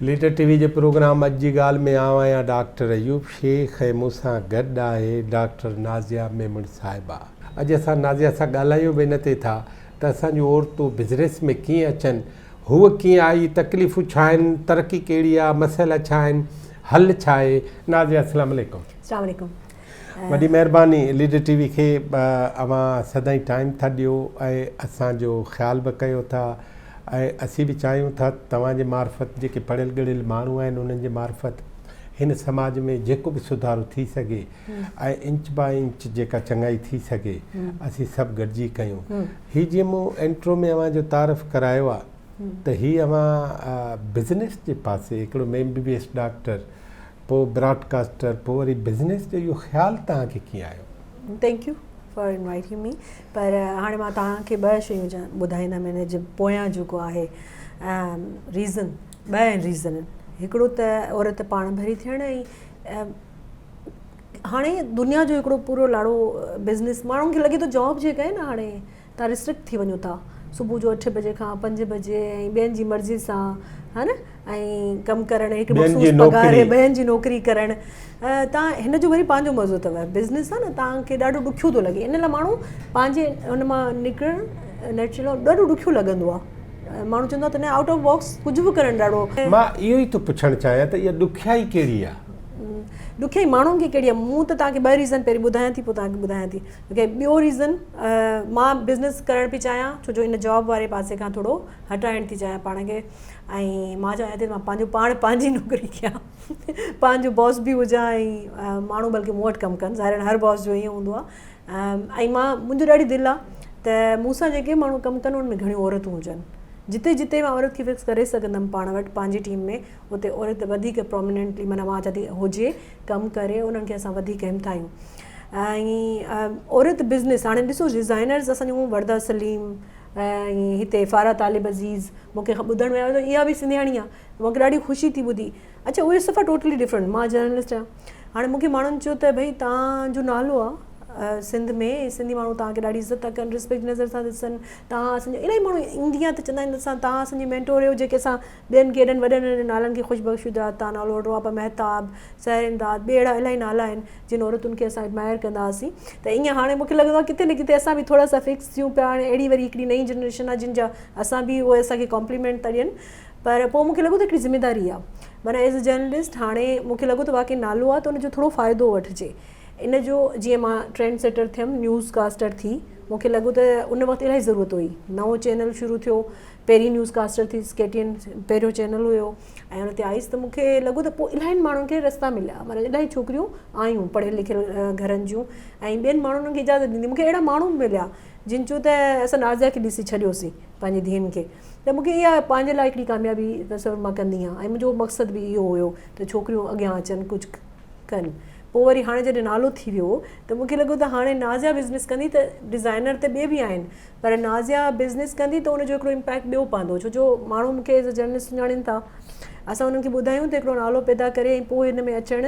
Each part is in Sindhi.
ليڊر ٽي وي جي پروگرام اڄ جي ڳالهه ۾ آئون آهيان ڊاڪٽر ايوب شيخ ۽ مون سان گڏ آهي ڊاڪٽر نازيه ميمڻ صاحبه. اڄ اسان نازيه سان ڳالهايون به ان تي ٿا ته اسان جون عورتون بزنس ۾ ڪيئن اچن، هوء ڪيئن آئي، تڪليفون ڇا آهن، ترقي ڪهڙي آهي، مسئلا ڇا آهن، حل ڇا آهي. نازيه السلام عليڪم. السلام عليڪم. وڏي مهرباني ليڊر ٽي وي کي اوهان سدائين ٽائيم ٿا ڏيو ۽ اسان جو خيال به ڪيو ٿا ۽ اسين به چاهيون ٿا توهان جي معرفت جيڪي پڙهيل ڳڙهيل ماڻهو آهن انهن جي معرفت هن سماج ۾ جيڪو به سڌارو ٿي سگهي ۽ انچ باء انچ جيڪا چڱائي ٿي سگهي اسين سڀ گڏجي ڪيون. هي جيئن مون انٽرو ۾ اوهان جو تعارف ڪرايو آهي ته هي اوهان بزنس جي پاسي هڪڙو M B B S doctor پوء براڊ ڪاسٽر پوء وري بزنس جو اهو خيال توهان کي ڪيئن آيو؟ Thank you for inviting me پر هاڻي مان توهان کي ٻه شيون ٻڌائيندم ان جي پويان جيڪو آهي ريزن ٻه آهن ريزن هڪڙو ته عورت پاڻ ڀري ٿيڻ ۽ هاڻي دنيا جو هڪڙو پورو لاڙو بزنس ماڻهن کي لڳي ٿو جاب جيڪا آهي نه هاڻي تان ريسٽرڪٽ ٿي وڃو ٿا صبح جو اٺ بجي کان پنج بجي ۽ ٻين جي مرضي سان ها نه ۽ ڪم ڪرڻ هڪ مخصوص پگهار ٻين جي نوڪري ڪرڻ تان هن جو وري پنهنجو مزو اٿو بزنس آ نه تان کي ڏاڍو ڏکيو ٿو لڳي ان لاء ماڻهو پنهنجي ان مان نڪرڻ نيچرل ڏاڍو ڏکيو لڳندو آ ماڻهو چوندو آ ته نه آئوٽ آف باڪس ڪجهه به ڪرڻ ڏاڍو. مان اهو ئي ٿو پڇڻ چاهيان ته اها ڏکيائي ڪهڙي آ؟ ڏکيائي ماڻهن کي ڪهڙي آ مون ته توهان کي ٻه ريزن پهرين ٻڌايان ٿي پوء توهان کي ٻڌايان ٿي ٻيو ريزن مان بزنس ڪرڻ پئي چاهيان ڇو جو ان جاب واري پاسي کان ٿورو هٽائڻ ٿي چاهيان پاڻ کي ۽ مان چاهيان ٿي ته مان پنهنجو پاڻ پنهنجي نوڪري ڪيان پنهنجو باس به هجان ۽ ماڻهو بلڪه مون وٽ ڪم ڪن ظاهر آهي هر باس جو ائين هوندو آهي ۽ مان منهنجو ڏاڍي دل آهي ته مون سان جيڪي ماڻهو ڪم ڪن ان ۾ گهڻيون عورتون هجن جتي جتي مان عورت کي فڪس ڪري سگهندم پاڻ وٽ پنهنجي ٽيم ۾ اتي عورت وڌيڪ پروميننٽلي معنيٰ مان چوان ٿي هجي ڪم ڪري انهن کي اسان وڌيڪ همٿايون ۽ عورت بزنس هاڻي ڏسو ڊزائنرز اسان جون ورده سليم ۽ هتي فارا طالب عزيز مون کي ٻڌڻ ۾ آيو ته اها به سنڌياڻي آهي مون کي ڏاڍي خوشي ٿي ٻڌي اڇا اهي صفا ٽوٽلي ڊفرنٽ مان جرنلسٽ آهيان هاڻي مون کي ماڻهن چيو ته ڀئي تان جو نالو آهي سنڌ ۾ سنڌي ماڻهو تان کي ڏاڍي عزت ٿا ڪن ريسپيڪٽ نظر سان ڏسن تان اسان جا الاهي ماڻهو ايندي آهي ته چوندا آهن اسان تان اسان جي مينٽور آهيو جيڪي اسان ٻين کي ايڏن وڏن وڏن نالن کي خوش بخش شجاعت تان نالو وٺو آپا مهتاب سحر امداد ٻي اهڙا الاهي نالا آهن جن عورتن کي اسان ايڊمائر ڪندا هئاسين ته ائين هاڻي مونکي لڳندو آهي ڪٿي نه ڪٿي اسان به ٿورا سا فڪس ٿيون پيا هاڻي اهڙي وري هڪڙي نئين جنريشن آهي جن جا اسان به اهي اسان کي ڪامپليمينٽ ٿا ڏين پر پوء مونکي لڳو ته هڪڙي ذميداري آهي معنيٰ ايز اي جرنلسٽ هاڻي مونکي لڳو ته واقعي نالو آهي ته ان جو ٿورو فائدو وٺجي ان جو جيئن مان ٽرينڊ سيٽر ٿيم نيوز ڪاسٽر ٿي مونکي لڳو ته ان وقت الاهي ضرورت هئي نئون چينل شروع ٿيو پهرين نيوز ڪاسٽر ٿيس ڪي ٽي اين پهريون چينل هيو ۽ ان تي آيس ته مون کي لڳو ته پوء الاهين ماڻهن کي رستا مليا معنيٰ الاهي ڇوڪريون آيون پڙهيل لکيل گهرن جون ۽ ٻين ماڻهن انهن کي اجازت ڏني مون کي اهڙا ماڻهو به مليا جن چيو ته اسان نازيا کي ڏسي ڇڏيوسين پنهنجي ڌيئن کي ته مون کي اها پنهنجي لاء هڪڙي ڪاميابي تصور مان ڪندي آهيان ۽ منهنجو مقصد به اهو هيو ته ڇوڪريون اڳيان اچن ڪجهه ڪن پوء وري هاڻي جڏهن نالو ٿي ويو ته مون کي لڳو ته هاڻي نازيا بزنس ڪندي ته ڊزائنر ته ٻئي به آهن پر نازيا بزنس ڪندي ته ان جو هڪڙو امپيڪٽ ٻيو پوندو ڇو جو ماڻهو مون کي ايز اي جرنلسٽ سڃاڻين ٿا اسان انهن کي ٻڌايون ته هڪڙو نالو پيدا ڪري ۽ پوء هن ۾ اچڻ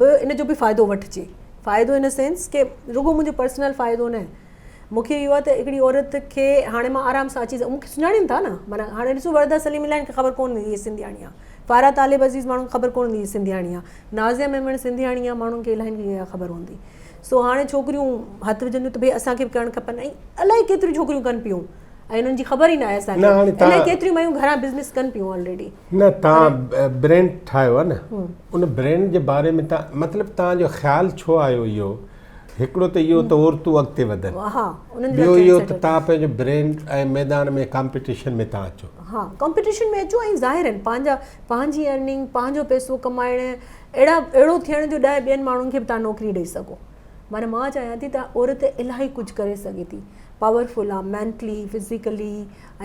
به ان جو به فائدو وٺجي فائدو ان سينس ڪي رڳو منهنجو پرسنل فائدو نه مون کي اهو آهي ته هڪڙي عورت کي هاڻي مان آرام سان اچي مون کي سڃاڻين ٿا نه معنيٰ هاڻي ڏسو ورده سليم الائن کي خبر ڪونه هوندي هي سنڌياڻي آهي فارا طالب عزيز ماڻهن کي خبر ڪونه هوندي هي سنڌياڻي آهي نازيا ميمڻ سنڌياڻي آهي ماڻهن کي الائن کي اها خبر هوندي سو هاڻي ڇوڪريون هٿ وجهنديون ته ڀئي اسان کي به ڪرڻ کپن ۽ الائي ڪيتريون ڇوڪريون ڪن پيون ۽ انهن جي خبر ئي ناهي اسان کي الائي ڪيتريون مايون گهران بزنس ڪن پيون آلريڊي. نه تان برينڊ ٺاهيو آهي نه ان برينڊ جي باري ۾ تان مطلب تان جو خيال ڇو آيو اهو هڪڙو ته اهو ته عورتون اڳتي وڌن ٻيو اهو ته تان پنهنجو برينڊ ۽ ميدان ۾ ڪامپيٽيشن ۾ تان اچو. ها ڪامپيٽيشن ۾ اچو ۽ ظاهر آهن پنهنجا پنهنجي ارننگ پنهنجو پئسو ڪمائڻ اهڙا اهڙو ٿيڻ جو ڏاهي ٻين ماڻهن کي به توهان نوڪري ڏئي سگهو معنيٰ مان چاهيان ٿي ته عورت الاهي ڪجهه ڪري سگهي ٿي پاورفل آهي مينٽلي فزيڪلي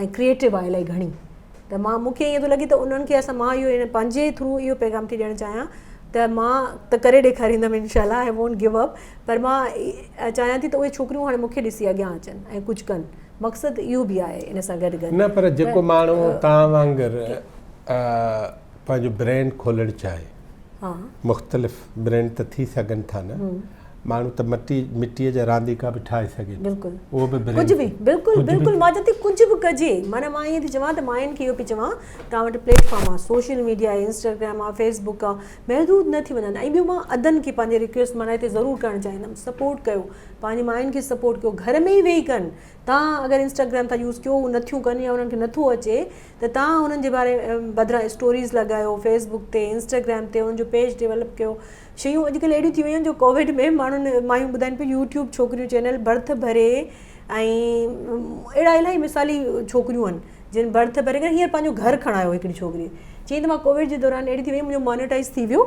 ۽ ڪريئيٽو آهي الاهي گهڻي ته مان مون کي ائين ٿو لڳي ته انهن کي اسان مان اهو پنهنجي ٿرو اهو پيغام ٿي ڏيڻ چاهيان ته مان ته ڪري ڏيکاريندم انشاء الله I won't give up پر مان چاهيان ٿي ته اهي ڇوڪريون هاڻي مون کي ڏسي اڳيان اچن ۽ ڪجهه ڪن مقصد اهو به آهي ان سان گڏ گڏ نه پر جيڪو ماڻهو توهان وانگر پنهنجو برينڊ کولڻ چاهي مختلف برينڊ ته ٿي سگهن ٿا نه. ماڻهو ته مٽي مٽيء جا رانديڪا به ٺاهي سگهي ٿو. بلڪل اهو به برين ڪجهه به بلڪل ڪجهه به بلڪل مان چوان ٿي ڪجهه به ڪجي معنيٰ مان ائين ٿي چوان ته ماين کي اهو پئي چوان توهان وٽ پليٽ فارم آهي سوشل ميڊيا آهي انسٽاگرام آهي فيس بڪ آهي محدود نه ٿي وڃن ۽ ٻيو مان ادن کي پنهنجي رڪويسٽ معنيٰ هتي ضرور ڪرڻ چاهيندم سپورٽ ڪيو پنهنجي ماين کي سپورٽ ڪيو گهر ۾ ئي ويهي ڪن توهان اگر انسٽاگرام ٿا يوز ڪيو هو نٿيون ڪن يا انهن کي نٿو اچي ته توهان انهن جي باري بدران اسٽوريز لڳايو فيس بڪ تي انسٽاگرام تي انهن جو پيج ڊيولپ ڪيو شيون اڄڪلهه اهڙيون ٿي ويون آهن جو ڪووڊ ۾ ماڻهن مايون ٻڌائين پيون يوٽيوب ڇوڪريون چينل ڀرت ڀري ۽ اهڙا الاهي مثالي ڇوڪريون آهن جن ڀرت ڀري ڪري هينئر پنهنجو گهر کڻايو هڪڙي ڇوڪري چيائين ته مان ڪووڊ جي دوران اهڙي ٿي وئي منهنجو مانيٽائز ٿي ويو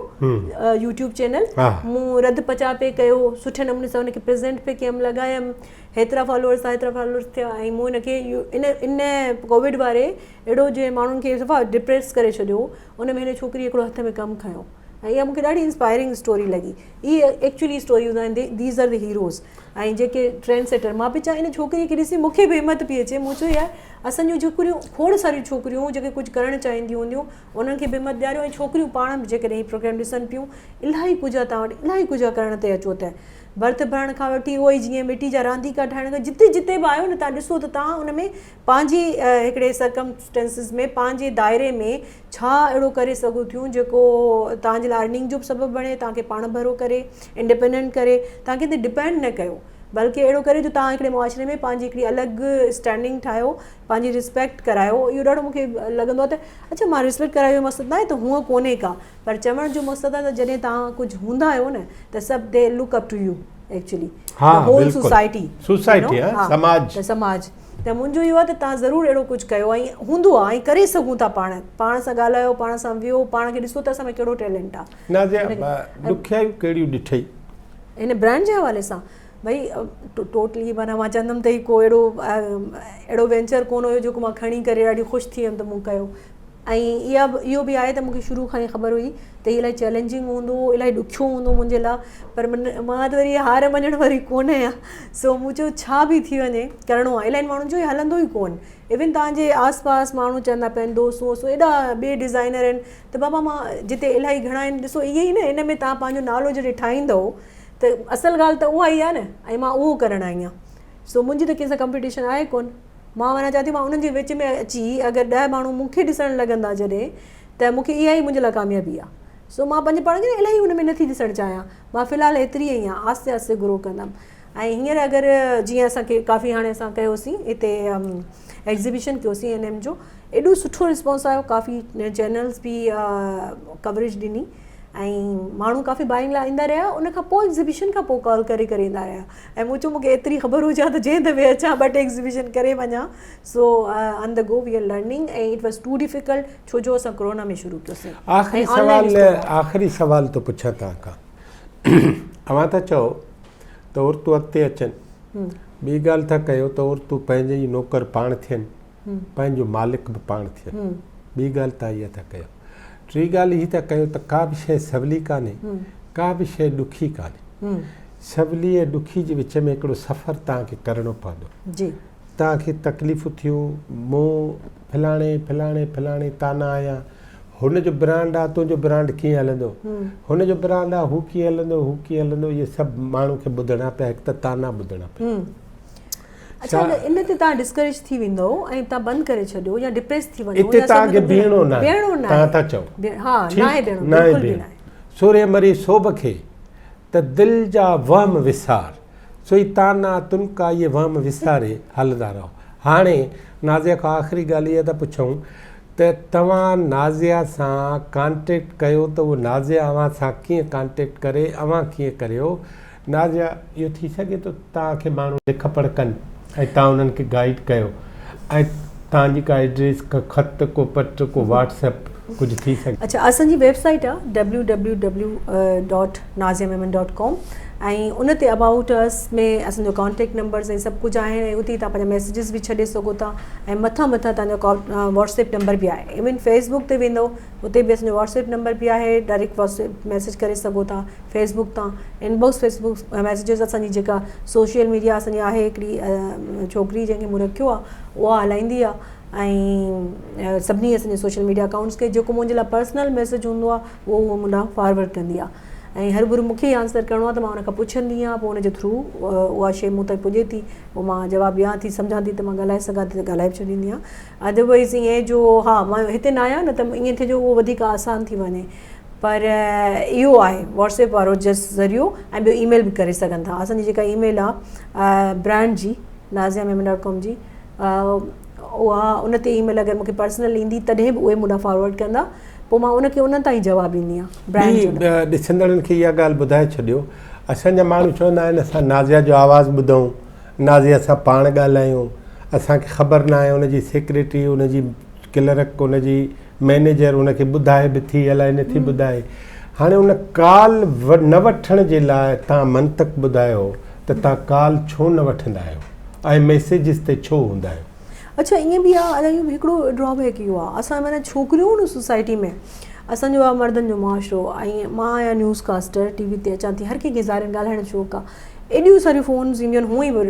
يوٽيوب چينل مون رڌ پچاء پئي ڪيو سٺي نموني سان ان کي پريزنٽ پئي ڪيم لڳايم هيترا فالوورس ٿيا هيترا فالوورس ٿيا ۽ مون ان کي ان ان ڪووڊ واري اهڙو جنهن ماڻهن کي صفا ڊپريس ڪري ڇڏيو ان ۾ هن ڇوڪري هڪڙو هٿ ۾ ڪم کنيو ۽ اها مونکي ڏاڍي انسپائرنگ اسٽوري لڳي اهي ايڪچولي اسٽوريز آهن these are the heroes ۽ جيڪي ٽرينڊ سيٽر مان پئي چوان ان ڇوڪري کي ڏسي مونکي به همت پئي اچي مون چيو يار اسان جون ڇوڪريون کوڙ ساريون ڇوڪريون جيڪي ڪجهه ڪرڻ چاهينديون هونديون انهن کي به همت ڏياريو ۽ ڇوڪريون پاڻ به جيڪڏهن هي پروگرام ڏسن پيون الاهي ڪجهه آهي توهان وٽ الاهي ڪجهه آهي ڪرڻ تي اچو ته ڀرت ڀرڻ کان وٺي اهو ئي جيئن مٽي جا رانديڪا ٺاهڻ کان جتي جتي به آهيو نه توهان ڏسو ته توهان ان ۾ پنهنجي هڪڙي سرڪمسٽينسز ۾ پنهنجي دائري ۾ ڇا اهڙو ڪري سگهو ٿيون جيڪو توهان جي لاء ارننگ جو به سبب بڻي توهان کي پاڻ ڀرو ڪري انڊيپينڊنٽ ڪري توهان کي ڊپينڊ نه ڪيو بلڪه اهڙو ڪري جو توهان هڪڙي معاشري ۾ پنهنجي هڪڙي الڳ اسٽينڊنگ ٺاهيو پنهنجي رسپيڪٽ ڪرايو اهو ڏاڍو مونکي لڳندو آهي ته اڇا مان رسپيڪٽ ڪرايو جو مقصد ناهي ته هونء ڪونهي ڪا پر چوڻ جو مقصد آهي ته جڏهن توهان ڪجهه هوندا آهيو نه ته سڀ they look up to you actually ها هول بلڪل سوسائٽي سوسائٽي ها سماج ته سماج ته منهنجو اهو آهي ته توهان ضرور اهڙو ڪجهه ڪيو ۽ هوندو آهي ۽ ڪري سگهون ٿا پاڻ پاڻ سان ڳالهايو پاڻ سان ويهو پاڻ کي ڏسو ته اسان ۾ ڪهڙو ٽيلنٽ آهي نازيا ڏکيائيون ڪهڙيون ڏٺئي؟ هن برانڊ جي حوالي سان ڀئي ٽوٽلي معنيٰ مان چوندم ته هي ڪو اهڙو اهڙو وينچر ڪونه هيو جيڪو مان کڻي ڪري ڏاڍي خوش ٿي ويم ته مون ڪيو ۽ اها به اهو به آهي ته مون کي شروع کان ئي خبر هئي ته هي الاهي چئلينجنگ هوندو الاهي ڏکيو هوندو منهنجي لاء پر مان ته وري هار مڃڻ واري ڪونه آهيان سو مون چيو ڇا به ٿي وڃي ڪرڻو آهي الاهي ماڻهن جو هلندو ئي ڪونه ايون توهان جي آس پاس ماڻهو چوندا پيا آهن دوست ووست ايڏا ٻي ڊزائنر آهن ته بابا مان جتي الاهي گهڻا آهن ڏسو ائين ئي نه ان ۾ توهان پنهنجو نالو جڏهن ٺاهيندو ته اصل ڳالهه ته اها ئي آهي نه ۽ مان اهو ڪرڻ آئي آهيان سو منهنجي ته ڪنهن سان ڪمپيٽيشن آهي ڪونه مان معنيٰ چوان ٿي مان انهن جي وچ ۾ اچي اگر ڏهه ماڻهو مون کي ڏسڻ لڳندا جڏهن ته مون کي اها ئي منهنجي لاء ڪاميابي آهي. سو مان پنهنجي پاڻ کي نه الاهي ان ۾ نٿي ڏسڻ چاهيان. مان في الحال ايتري ئي آهيان. آهستي آهستي گرو ڪندم. ۽ هينئر اگر جيئن اسان کي ڪافي هاڻي اسان ڪيوسين هتي ايگزيبيشن ڪيوسين اين ايم جو ايڏو سٺو رسپانس آيو ڪافي چينلز به ڪوريج ڏني ۽ ماڻهو ڪافي بائنگ لاء ايندا رهيا ان کان پوء ايگزيبيشن کان پوء ڪال ڪري ڪري ايندا رهيا. ۽ مون چيو مون کي ايتري خبر هجي ها ته جنهن دفعي اچان ٻه ٽي ايگزيبيشن ڪري وڃان so on the go we are learning ۽ it was too difficult ڇو جو اسان ڪورونا ۾ شروع ڪيوسين آخري سوال آخري سوال ٿو پڇان توهان کان اوهان ٿا چئو ته عورتون اڳتي اچن ٻي ڳالهه ٿا ڪيو ته عورتون پنهنجي ئي نوڪر پاڻ ٿين پنهنجو مالڪ به پاڻ ٿين ٻي ڳالهه ته اها ٿا ڪيو ٽي ڳالهه هي ٿا ڪيو ته ڪا به شيء سولي ڪانهي ڪا به شيء ڏکي ڪانهي سولي ۽ ڏکي جي وچ ۾ هڪڙو سفر توهان کي ڪرڻو پوندو. جي. توهان کي تڪليفون ٿيون، مون فلاڻي فلاڻي فلاڻي طعنا هنيا، هن جو برانڊ آ تنهنجو برانڊ ڪيئن هلندو، هن جو برانڊ آ هو ڪيئن هلندو، هو ڪيئن هلندو، اهي سڀ ماڻهو کي ٻڌڻا پيا، هڪ ته طعنا ٻڌڻا پيا. اڇا ان تي توهان ڊسڪريج ٿي ويندؤ ۽ توهان بند ڪري ڇڏيو يا ڊپريس ٿي وڃو اتي توهان کي بيهڻو ناهي، توهان ٿا چئو. ها ناهي بيهڻو بلڪل به ناهي. سورهيه مري سوڀ کي ته دل جا وهم وسار، سوئي طعنا تنڪا اهي وهم وساري هلندا رهو. هاڻي نازيه کان آخري ڳالهه اها ٿا پڇون ته توهان نازيه سان ڪانٽيڪٽ ڪيو ته اهو نازيه اوهان سان ڪيئن ڪانٽيڪٽ ڪري اوهان ڪيئن ڪريو؟ نازيه اهو ٿي سگهي ٿو توهان کي ماڻهو لک پڙهه ڪن ۽ توهان انهن کي گائيڊ ڪيو ۽ توهان جي ڪا ايڊريس ڪو خط ڪو پٽ ڪو واٽس ايپ ڪجهه ٿي سگهي. اڇا اسان جي ويب سائيٽ آ W W W dot Nazia Memon dot com ۽ ان تي ابائوٽ اس ۾ اسان جو ڪانٽيڪٽ نمبرز ۽ سڀ ڪجهه آهن ۽ اتي توهان پنهنجا ميسيجز به ڇڏي سگهو ٿا ۽ مٿان مٿان توهان جو واٽس ايپ نمبر به آهي ايون فيس بڪ تي ويندو اتي به اسان جو واٽس ايپ نمبر به آهي ڊائريڪٽ واٽس ايپ ميسيج ڪري سگهو ٿا فيس بڪ تان انباڪس فيس بڪ ميسيجز اسان جي جيڪا سوشل ميڊيا اسان جي آهي هڪڙي ڇوڪري جنهن کي مون رکيو آهي اها هلائيندي آهي ۽ سڀني اسان جي سوشل ميڊيا اڪائونٽس کي جيڪو منهنجي لاء پرسنل ميسيج هوندو آهي اهو اهو مون ڏانهن فارورڊ ڪندي آهي ۽ هرڀرو مون کي ئي آنسر ڪرڻو آهي ته مان ان کان پڇندي آهيان پوء ان جي ٿرو اها شيء مون تائين پڄي ٿي پوء مان جواب ڏيان ٿي سمجهان ٿي ته مان ڳالهائي سگهان ٿي ته ڳالهائي به ڇڏيندي آهيان ادروائز ائين جو ها مان هتي نه آهيان نه ته ائين ٿئي جو اهو وڌيڪ آسان ٿي وڃي پر اهو آهي واٽس ايپ وارو جسٽ ذريعو ۽ ٻيو اي ميل به ڪري سگهن ٿا اسان جي جيڪا اي ميل آهي برانڊ جي نازيا ميمڻ ڊاٽ ڪام جي اها ان تي اي ميل اگر مونکي پرسنل ايندي تڏهن به اهي مون ڏانهن فارورڊ ڪندا پوء مان ان کي انهن تائين جواب ڏيندي آهيان برانڊ جو ٻي ڏسندڙن کي اها ڳالهه ٻڌائي ڇڏيو اسان جا ماڻهو چوندا آهن اسان نازيا جو آواز ٻڌون نازيا سان پاڻ ڳالهايون اسان کي خبر ناهي ان جي سيڪريٽري ان جي ڪلرڪ ان جي مئنيجر ان کي ٻڌائي به ٿي الائي نٿي ٻڌائي هاڻي ان ڪال نه وٺڻ جي لاء تان منطق ٻڌايو ته تان ڪال ڇو نه وٺندا آهيو ۽ ميسيجز تي ڇو هوندا آهيو. اڇا ائين به آ اڃا اهو به هڪڙو ڊرا بيڪ اهو آ اسان معنيٰ ڇوڪريون نه سوسائٽي ۾ اسان جو آ مردن جو معاشرو ۽ مان آهيان نيوز ڪاسٽر ٽي وي تي اچان ٿي هر ڪنهن کي ظاهر ڳالهائڻ جو شوق آ ايڏيون ساريون فونز اينديون آهن هونئن ئي به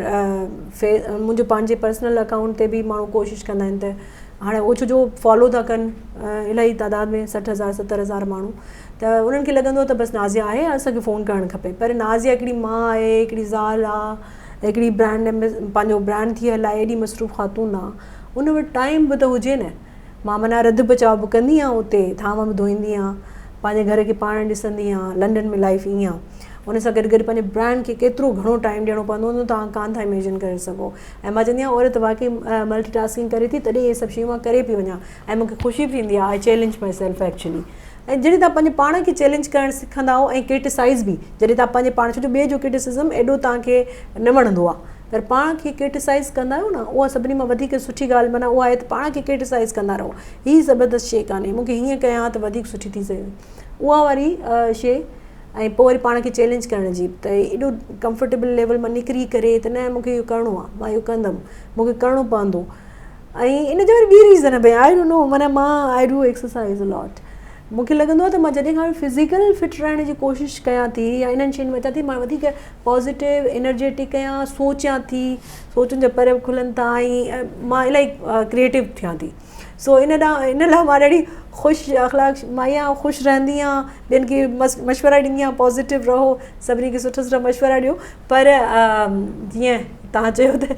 منهنجو پنهنجي پرسنل اڪائونٽ تي به ماڻهو ڪوشش ڪندا آهن ته هاڻي اهو ڇو جو فالو ٿا ڪن الاهي تعداد ۾ 60 هزار 70 هزار ماڻهو ته انهن کي لڳندو آ ته بس نازيا آهي اسان کي فون ڪرڻ کپي پر نازيا هڪڙي ماء آهي هڪڙي زال آ هڪڙي برانڊ پنهنجو برانڊ ٿي هلائي ايڏي مصروف خاتون آ ان وٽ ٽائيم به ته هجي نه مان معنيٰ رڌ پچاء به ڪندي آهيان اتي ٿانو به ڌوئيندي آهيان پنهنجي گهر کي پاڻ ڏسندي آهيان لنڊن ۾ لائيف ائين آ ان سان گڏ گڏ پنهنجي برانڊ کي ڪيترو گهڻو ٽائيم ڏيڻو پوندو هوندو توهان ڪانه ٿا اميجن ڪري سگهو ۽ مان چوندي آهيان عورت واقعي ملٽي ٽاسڪنگ ڪري ٿي تڏهن اهي سڀ شيون مان ڪري پئي وڃان ۽ مونکي خوشي به ٿيندي آهي آء چئلينج مائي سيلف ايڪچولي ۽ جڏهن توهان پنهنجي پاڻ کي چئلينج ڪرڻ سکندا آهيو ۽ ڪرٽيسائز به جڏهن توهان پنهنجي پاڻ ڇو جو ٻئي جو ڪرٽيسزم ايڏو توهان کي نه وڻندو آهي پر پاڻ کي ڪرٽيسائز ڪندا آهيو نه اها سڀني مان وڌيڪ سٺي ڳالهه معنيٰ اها آهي ته پاڻ کي ڪرٽيسائز ڪندا رهو هي زبردست شيء ڪانهي مون کي هيئن ڪيان ها ته وڌيڪ سٺي ٿي سگهي اها واري شيء ۽ پوء وري پاڻ کي چئلينج ڪرڻ جي ته ايڏو ڪمفرٽيبل ليول مان نڪري ڪري ته نه مون کي اهو ڪرڻو آهي مان اهو ڪندم مون کي ڪرڻو پوندو ۽ ان جا وري ٻي ريزن ڀئي I don't know معنيٰ مان I do exercise لاٽ مون کي لڳندو آهي ته مان جڏهن کان فزيڪل فٽ رهڻ جي ڪوشش ڪيان ٿي يا انهن شين ۾ اچان ٿي مان وڌيڪ پازيٽو انرجيٽڪ آهيان سوچيان ٿي سوچن جا پر به کلن ٿا ۽ مان الاهي ڪريئيٽو ٿيان ٿي سو ان ڏانهن ان لاء مان ڏاڍي خوش اخلاق مائي آهيان خوش رهندي آهيان ٻين کي مشورا ڏيندي آهيان پازيٽو رهو سڀني کي سٺا سٺا مشورا ڏيو پر جيئن توهان چيو ته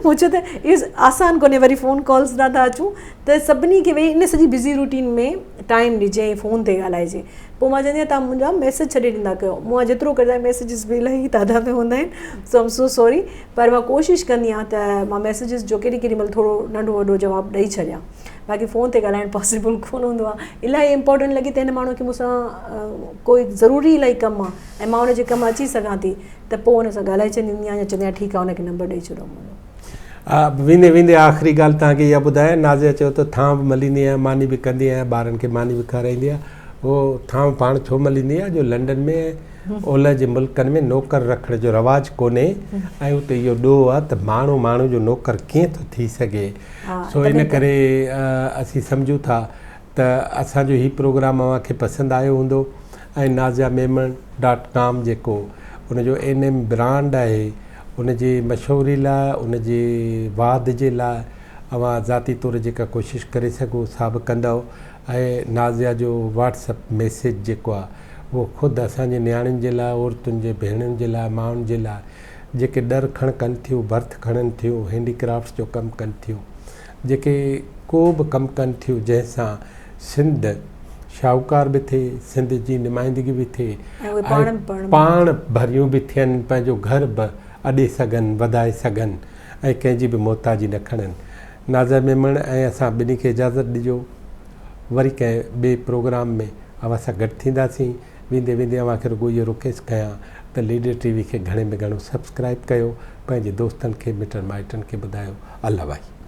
مون چيو ته اهو آسان ڪونهي وري فون ڪالز ڏانهن ٿا اچون ته سڀني کي ويهي ان سڄي بزي روٽين ۾ ٽائيم ڏجي ۽ فون تي ڳالهائجي پوء مان چوندي آهيان توهان منهنجا ميسيج ڇڏي ڏيندا ڪيو مون وٽ جيترو ڪردا ميسيجز به الاهي تعداد ۾ هوندا آهن سو ايم سو سوري پر مان ڪوشش ڪندي آهيان ته مان ميسيجز جو ڪيڏي ڪيڏي مهل ٿورو ننڍو وڏو جواب ڏئي ڇڏيان باقي فون تي ڳالهائڻ پاسيبل ڪونه هوندو آهي الاهي امپورٽنٽ لڳي ته هن ماڻهو کي مون سان ڪوئي ضروري الاهي ڪم آهي ۽ مان ان جي ڪم اچي سگهان ٿي ته پوء ان سان ڳالهائي ڇڏيندي آهيان يا چوندي آهيان ٺيڪ آهي ان کي نمبر ڏئي ڇڏو منهنجو. ويندي ويندي آخري ڳالهه توهان کي اها ٻڌايان نازيه چيو ته ٿانء به مليندي آهيان ماني به ڪندي آهيان ٻارن کي ماني به کارائيندي آهيان هو ٿانء پاڻ ڇو مليندي آهي جو لنڊن ۾ اولهه جي ملڪن ۾ نوڪر رکڻ جو رواج ڪونهي ۽ اتي اهو ڏوهه آهي ته ماڻهو ماڻهو جو نوڪر ڪيئن ٿو ٿي سگهي سو ان ڪري اسين سمجهون ٿا ته اسان جو هي پروگرام اوهان کي پسند آيو هوندو ۽ نازيا ميمڻ ڊاٽ ڪام جيڪو ان جو اين ايم برانڊ آهي ان جي مشهوري لاء ان جي واڌ جي لاء اوهان ذاتي طور جيڪا ڪوشش ڪري سگهو سا به ڪندؤ ۽ نازيا جو واٽس اپ ميسيج جيڪو آهي اهو خود اسان جي نياڻين جي لاء عورتن جي ڀيڻن جي لاء مائن جي لاء جيڪي ڏر کڻ ڪن ٿيون، ڀرت کڻن ٿيون، هينڊي ڪرافٽس جو ڪم ڪن ٿيون، جيڪي ڪو به ڪم ڪن ٿيون جنهن سان سنڌ شاهوڪار به ٿئي، سنڌ جي نمائندگي به ٿئي ۽ پاڻ ڀريون به ٿين، پنهنجو گهر به اڏي سگهن، وڌائي سگهن ۽ ڪنهن جي به محتاجي نه کڻن. ناظر ميمڻ ۽ اسان ٻنهي کي اجازت ڏجو. وري ڪنهن ٻئي پروگرام ۾ اوهان سان گڏ ٿينداسين. ويندي ويندي اوهان کي رڳو اهو رڪويسٽ ڪيان ته ليڊر ٽي وي کي گهڻي ۾ گهڻو سبسڪرائيب ڪيو پنهنجي دوستن کي مٽن مائٽن کي ٻڌايو الله ڀائي.